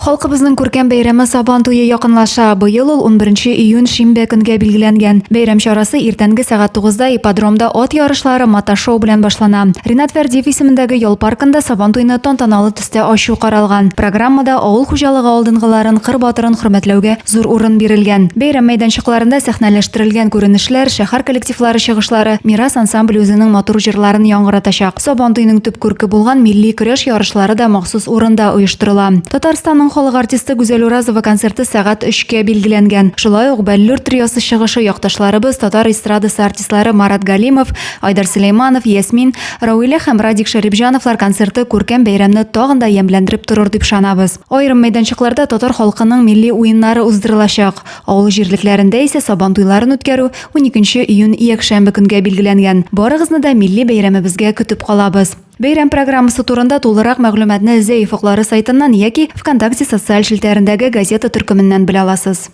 Халкыбызның күркәм бәйрәме Сабан туе якынлаша. Быел ул 11 июнь шимбә көнгә билгеләнгән. Бәйрәм чарасы иртәнге сәгать 9-да ипподромда ат ярышлары, мотошоу белән башлана. Ринат Фәрдиев исемендәге ял паркында Сабан туйны тантаналы төстә ачу каралган. Программада авыл хуҗалыгы алдынгыларын, кыр батырын хөрмәтләүгә зур урын бирелгән. Бәйрәм мәйданчыкларында сәхнәләштерелгән күренешләр, шәһәр коллективлары чыгышлары, Мирас ансамбле үзенең матур җырларын яңгыратачак. Сабан туеның төп күрке булган милли көрәш ярышлары да махсус урында оештырыла. Татарстанның халык артисты Гүзәл Уразова концерты сәгать өчкә билгеләнгән. Шулай ук Бәллүр триосы чыгышы, якташларыбыз, татар эстрадасы артистлары Марат Галимов, Айдар Сөләйманов, Ясмин, Рауилә һәм Радик Шәрипҗановлар концерты күркәм бәйрәмне тагын да ямьләндереп торыр дип ышанабыз. Аерым мәйданчыкларда татар халкының милли уеннары уздырылачак. Авыл җирлекләрендә исә Сабантуйларын үткәрү 12 июнь якшәмбе көнгә билгеләнгән. Барыгызны да милли бәйрәмебезгә көтеп калабыз. Бәйрәм программасы турында тулырак мәгълүматны Зәй офыклары сайтыннан яки ВКонтакте социаль челтәрендәге газета төркеменнән белә аласыз.